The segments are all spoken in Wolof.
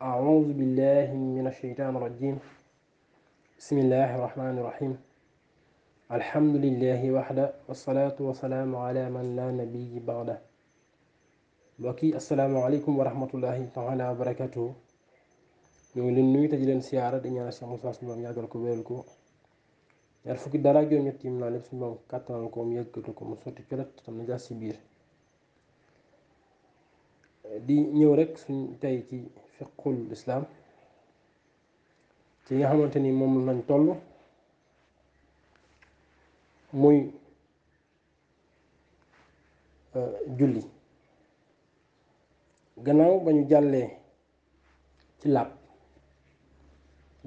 أعوذ بالله من الشيطان الرجيم. بسم الله الرحمن الرحيم. الحمد لله وحده والصلاة والسلام على من لا نبي بعده. mbokki asalaamaaleykum wa rahmatullahi taala wa barakatuhu. ñu ngi leen nuyu te di leen siyaara di ñaan Cheikh Moussa suñu moom yàggal ko wéral ko ñaar fukki dara ak juróom-ñett yi mu naan lépp suñu moom kàttanal ko mu yëggatu ko mu sotti colet tam na jas si biir di ñëw rek suñ tey ci fiqhul islaam ci nga xamante ni moom lañ toll muy julli gannaaw ba ñu jàllee ci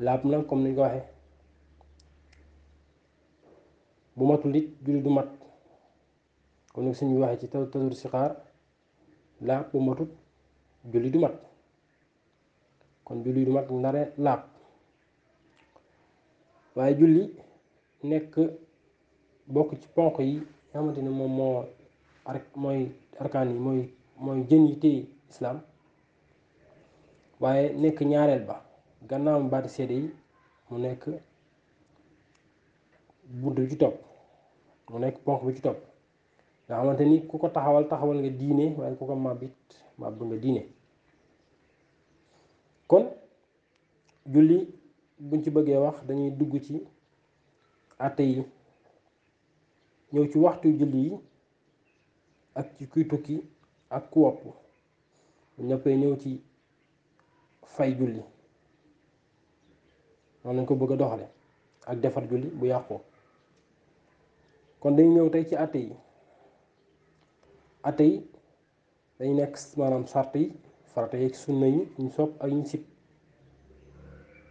laab nag comme ni ñu ko waxee bu matul it julli du mat comme ni suñu waxee ci tasawur sixaar laab bu matut julli du mat kon julli du mat ndare laab waaye julli nekk bokk ci ponk yi nga xamante ni moom mooy arkaan yi mooy jën yi téye islaam waaye nekk ñaareel ba gannaaw baati seede yi mu nekk bunt bi ci topp mu nekk ponk bi ci topp nga xamante ni ku ko taxawal nga diine waaye ku ko màbbit màbb nga diine. kon julli buñ ci bëggee wax dañuy dugg ci àtte yi ñëw ci waxtu julli yi ak ci kuy tukki ak ku wopp bu ñëppee ñëw ci fay julli noonu lañ ko bëgg a doxale ak defar julli bu yàqoo. kon dañu ñëw tey ci àtte yi dañu nekk maanaam sart yi farata yi sunna yi ñu sopp ak ñu sib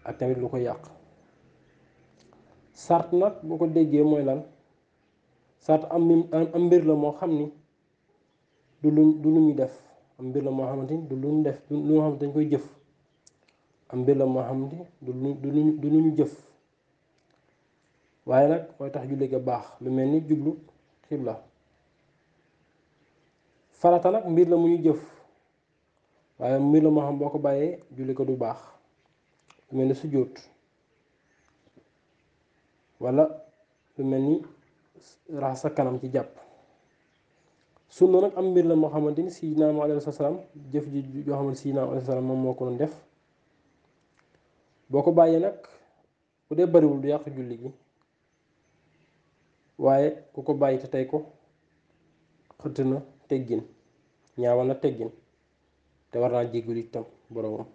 ak tamit lu ko yàq. sart nag boo ko déggee mooy lan sart am mbir la moo xam ni du lu ñu def am mbir la moo xamante ni du lu ñu def du lu nga xamante dañ koy jëf am mbir la moo xamante du lu ñu jëf waaye nag mooy tax julli ga baax lu mel ni jublu xibla. farata nag mbir la mu ñu jëf waaye mbir la moo xam boo ko bàyyee julli ko du baax lu mel ni sujjóot wala lu mel ni raxas sa kanam ci jàpp. sunna nag am mbir la moo xamante ni Sayyidina Muhammad alayhi salaam jëf ji joo xamante Sayyidina Muhammad alayhi salaam moom moo ko doon def boo ko bàyyee nag bu dee bariwul du yàq julli gi waaye ku ko bàyyi te tey ko xëtt na teggin ñaawal na teggin te war naa jéggul itam boroomam.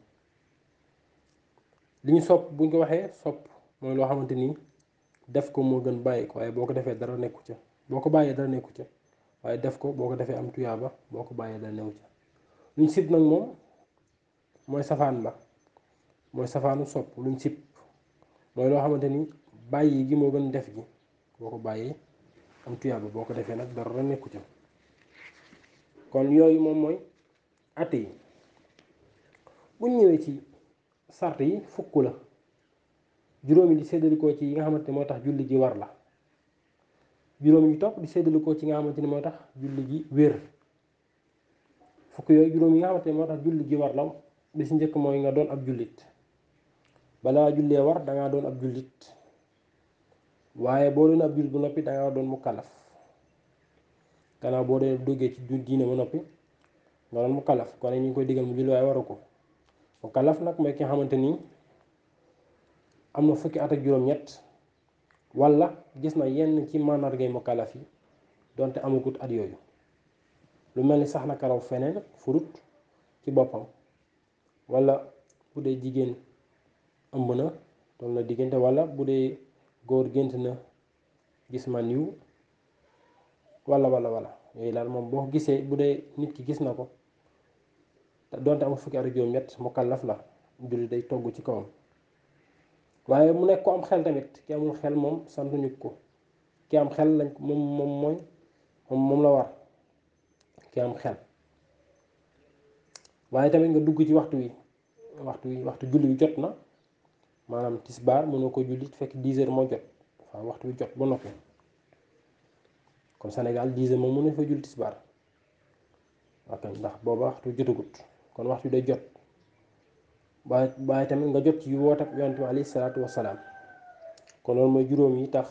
li ñu sopp buñ ko waxee sopp mooy loo xamante ni def ko moo gën bàyyi ko waaye boo ko defee dara nekku ca boo ko bàyyee dara nekku ca waaye def ko boo ko defee am tuyaaba boo ko bàyyee dara newu ca. luñ sib nag moom mooy safaan ba mooy safaanu sopp luñ sib mooy loo xamante ni bàyyi gi moo gën def gi boo ko bàyyee am tuyaaba boo ko defee nag dara nekku ca. kon yooyu moom mooy àtte yi. bu ñëwee ci sart yi fukk la juróomi di séddalikoo ci yi nga xamante ni moo tax julli gi war la juróomi ñu topp di séddalikoo ci nga xamante ni moo tax julli gi wér. fukk yooyu juróom yi nga xamante ni moo tax julli gi war la bi si njëkk mooy nga doon ab jullit balaa jullee war dangaa doon ab jullit waaye boo doon ab jullit bu noppi dangaa doon mu kalaf gannaaw boo dee duggee ci diine ba noppi nga doon mu kalaf kon ñu ngi koy digal mu julli waaye waru ko. mu kalaf nag mooy ki nga xamante ni am na fukki at ak juróom-ñett walla gis na yenn ci màndargay mu kalaf yi donte amagut at yooyu lu mel ni sax na karaw feneen furut ci boppam walla bu dee jigéen ëmb na toll na diggante walla bu dee góor gént na gis man yu walla yooyu daal moom boo ko gisee bu dee nit ki gis na ko donte amul fukki at ak juróom-ñett mu kallaf la julli day togg ci kawam. waaye mu nekk ko am xel tamit ki amul xel moom santuñu ko ki am xel lañ moom la war ki am xel. waaye tamit nga dugg ci waxtu julli bi jot na maanaam tisbaar mënoo ko julli fekk 10 heures moo jot waaw waxtu bi jot ba noppi kon Sénégal 10 heures moom mën na fa julli tisbaar ok ndax booba waxtu jotagut kon waxtu day jot waaye tamit nga jot ci woote yonent bi alayhi salaatu wasalaam. kon loolu mooy juróom yi tax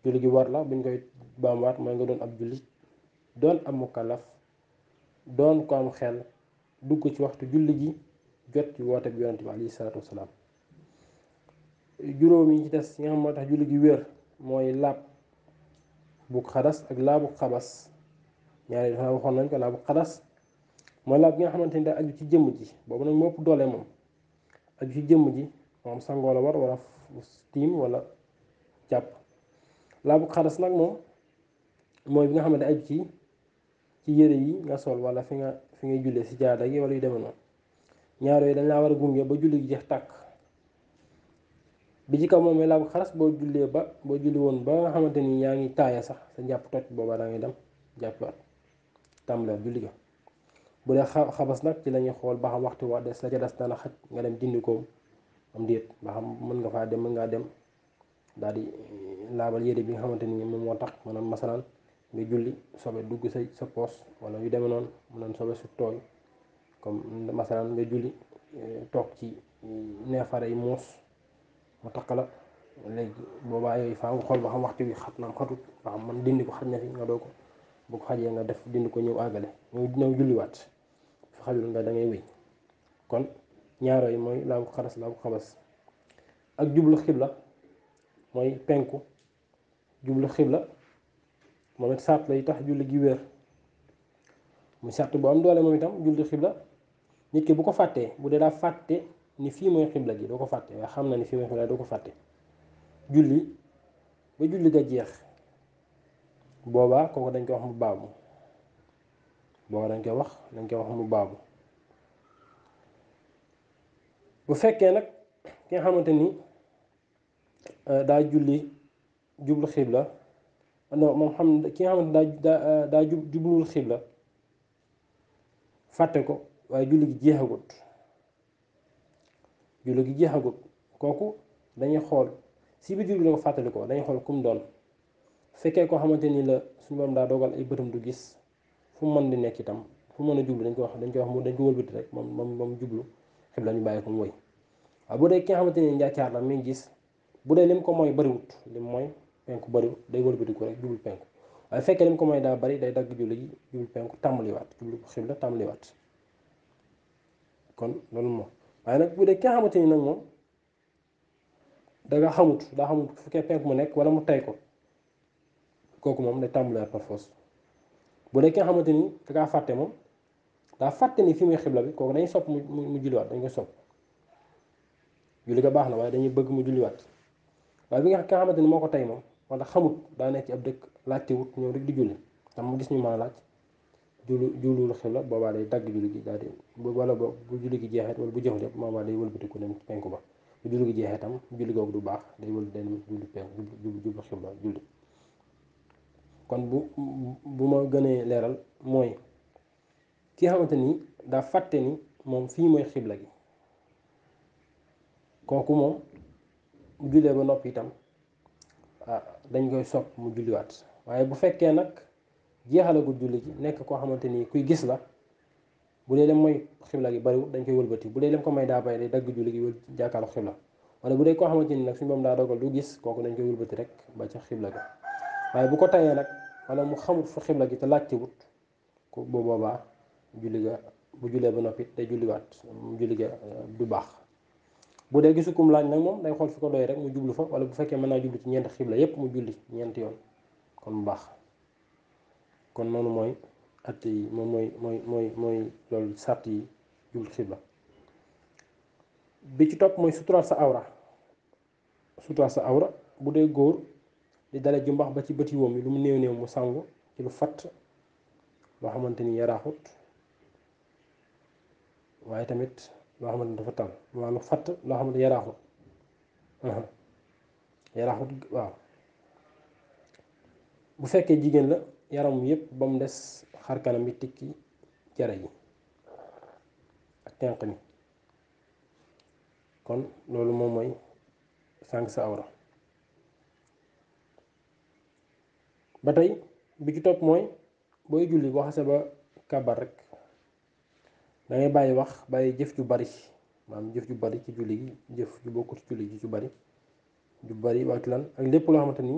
julli gi war la buñ koy baamwaat mooy nga doon ab jullit doon ab mukallaf doon ko am xel dugg ci waxtu julli gi jot ci woote bi yonent bi alayhi salaatu wasalaam. juróom yi ci des yi nga xam moo tax julli gi wér mooy laab bu xadas ak laabu xabas. ñaari dafa waxoon nañ ko laabu xadas mooy laab gi nga xamante ni daa aju ci jëmm ji boobu nag moo ëpp doole moom aju ci jëmm ji moom sangoo la war wala tiim wala jàpp. laabu xadas nag moom mooy bi nga xamante aju ci yére yi nga sol wala fi ngay jullee si jaada gi wala yu demee noonu. ñaar yooyu dañ laa war a gunge ba julli gi jeex tàkk. bi ci kaw moom mooy laabu xadas boo julli woon ba nga xamante ni yaa ngi taaya sax sa njàpp toj boobaa da ngay dem jàppaat tàmbaliwaat julli ga. bu dee xabas nag ci lañuy xool ba xam waxtu waa des la ca des dana xaj nga dem dindi ko am déet ba xam mën ngaa dem daal di laabal yére bi nga xamante ni moom moo tax maanaam masalaan nga julli sobe dugg sa poos wala yu demee noonu mu naan sobe su tooy comme masalaan nga julli toog ci neefare yi muus mu takk la léegi boobaa yooyu faa nga xool ba xam waxtu bi xat naam xatut ba xam man dindi ko xaj na fi nga doo ko bu ko xajee nga def dindi ko ñëw àggale ñëw julliwaat fi xajul nga da ngay wéy. kon ñaaro yi mooy laabu xadas laabu xabas ak jublu xibla mooy penku jublu xibla moom it sart la yi tax julli gi wér mu sart bu am doole moom itam jublu xibla nit ki bu ko fàttee bu dee daa fàtte ni fii mooy xibla gi doo ko fàtte waaye xam na ni fii mooy xibla doo ko fàtte julli ba julli ga jeex boobaa kooku dañ koy wax mu baamu mu baamu. bu fekkee nag ki nga xamante ni daa julli jublu xibla non moom xam ki nga xamante daa jubluwul xibla fàtte ko waaye julli gi jeexagut kooku dañuy xool si biir julli la ko fàttali ko dañuy xool kum doon. fekkee koo xamante ni la suñu borom daa dogal ay bëtam du gis fu mu mën di nekk itam fu mu mën a jublu dañ ko wëlbati rek moom jublu xibla ñu bàyyi ko mu woy. waaw bu dee ki nga xamante ni njàccaar la mi ngi gis bu dee lim ko mooy bariwut lim mooy penku bariwut day wëlbati ko rek jublu penku waaye fekkee lim ko mooy daa bari day dagg julli gi jublu penku tàmbaliwaat jublu xibla tàmbaliwaat. kon loolu moom waaye nag bu dee ki nga xamante ni nag moom daa xamut fu fekkee penku mu nekk wala mu tay ko kooku moom day tàmbaliwaat par force. bu dee ki nga xamante ni dangaa fàtte moom daa fàtte ni fi muy xibla bi kooku dañuy sopp mu julliwaat dañ koy sopp julli ga baax na waaye dañuy bëgg mu julliwaat. waaye bi nga xamante ni moo ko tey moom wala xamut daa nekk ci ab dëkk laajte wut ñëw rek di julli tam mu gis ñu mën a laaj julluwul xibla boobaa day dagg julli gi daal di wala bu julli gi jeexee wala bu jeexul yëpp boobaa day wëlbatiku dem penku ba bu julli gi jeexee tam julli googu du baax day dem julli penku jublu xibla julli. kon bu ma gënee leeral mooy ki nga xamante ni daa fàtte ni moom fii mooy xibla gi kooku moom bu jullee ba noppi itam dañ koy sopp mu julliwaat. waaye bu fekkee nag jeexalagul julli gi nekk koo xamante ni kuy gis la bu dee lem mooy xibla gi bariwul dañ koy wëlbati bu dee lem ko may daa bari day dagg julli gi jàkkaarloo xibla. wala bu dee koo xamante ni nag suñu moom daa dogal du gis kooku dañ koy wëlbati rek ba ca xibla ga. waaye bu ko tayee nag wala mu xamut fa xibla gi te laajte wut ko bu boobaa julli ga bu jullee ba noppi day julliwaat julli ga du baax. bu dee gisu kum laaj nag moom day xool fi ko doy rek mu jublu fa wala bu fekkee mën naa jublu ci ñeenti xibla yépp mu julli ñeenti yoon kon mu baax. kon noonu mooy at yi moom mooy loolu sàrt yi jublu xibla. bi ci topp mooy suturaal sa awra bu dee góor di dale jumbax ba ci bëti woom yi lu mu néew mu sangu ci lu fatt loo xamante ni yaraaxut waaye tamit loo xamante ni dafa tal waaw lu fatt loo xamante yaraaxut waaw. bu fekkee jigéen la yaram yépp ba mu des xar kanam bi tikki jara yi ak tenq mi kon loolu moom mooy sàng sa awra. ba tey bi ci topp mooy booy julli boo xasee ba kàbbar rek dangay bàyyi wax bàyyi jëf ju bari maanaam jëf ju bari ci julli gi, jëf ju bokkut ci julli gi ju bari waaye lan ak lépp loo xamante ni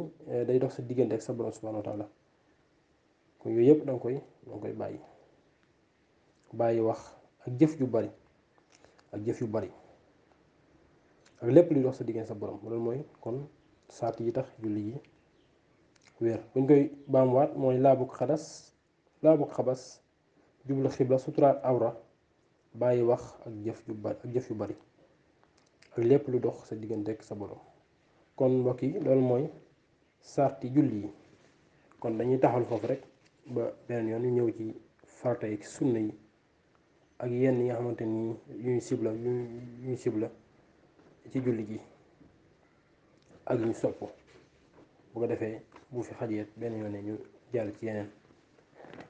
day dox sa diggante ak sa borom subhaanahu wa taala kon yooyu yëpp danga koy bàyyi wax ak jëf ju bari ak jëf yu bari ak lépp luy dox sa diggante sa borom loolu mooy kon saat yi tax julli gi wér. buñ koy baamuwaat mooy laabug xabas jublu xibla suturaat awra bàyyi wax ak jëf yu bari ak lépp lu dox sa diggante ak sa borom. kon mbokk yi loolu mooy sarti julli yi kon dañuy taxal foofu rek ba beneen yoon ñu ñëw ci farata yi sunna yi ak yenn yi nga xamante ni yuñu sibla ci julli gi ak ñu sopp bu ko defee bu fi xajeet benn yoon ñu jàll ci yeneen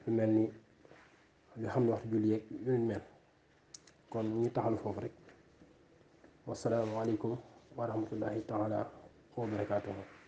lu mel ni nga xam ne waxtu julli yeeg yu mel kon ñu taxal foofu rek wasalaamu aleykum wa rahmatullahi taala wa barakaatuhu